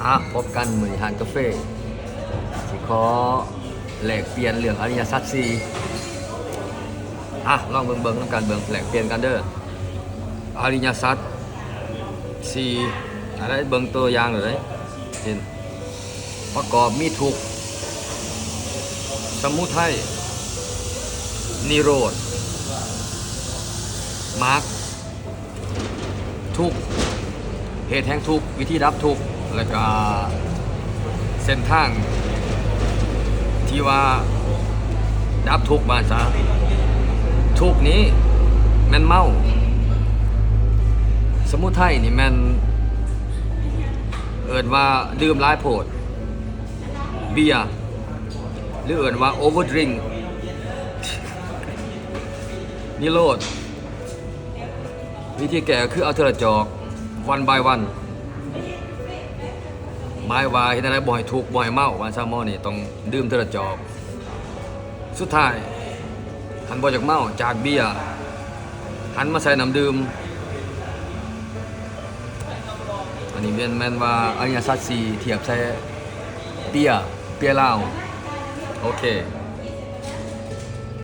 ອາ ພົບກັນມື້ນີ້ຮ້ານກາເຟ ຊິຂໍແລກປ່ຽນເລື່ອງອະລິຍະສັດສີ່. ອາ ລອງເບິ່ງໆນຳກັນເບິ່ງ ແລກປ່ຽນກັນເດີ. ອະລິຍະສັດສີ່ ອາ ໄດ້ເບິ່ງຕົວຢ່າງເລີຍເດ້. ເຫັນ ປະກອບມີທຸກ, ສະມຸໄທ, ນິໂຣດ, ມາກ, ທຸກ, ເຫດແຫ່ງທຸກ, ວິທີດັບທຸກ ແລະກະເສັ້ນທາງທີ່ວ່າດັບທຸກ ວ່າຊັ້ນຊະ. ທຸກນີ້ແມ່ນເມົາ, ສະມຸໄທນີ້ແມ່ນເອີ້ນວ່າດື່ມຫຼາຍໂພດ ເບຍ ຫຼືເອີ້ນວ່າ overdrink. ນິໂຣດ ວິທີແກ້ກໍຄືເອົາເທື່ອລະຈອກ one by one ໝາຍວ່າເຮັດແນວໃດບໍ່ໃຫ້ທຸກ ບໍ່ໃຫ້ເມົາ ວ່າຊັ້ນ ໝໍນີ້ຕ້ອງດື່ມເທື່ອລະຈອກ. ສຸດທ້າຍ ຄັນບໍ່ຢາກເມົາ ຈາກເບຍ ຫັນມາໃສ່ນ້ຳດື່ມ. ອັນນີ້ແມ່ນ ແມ່ນວ່າອະລິຍະສັດສີ່ ທຽບໃສ່ເບຍ ເບຍລາວ. ໂອເຄ.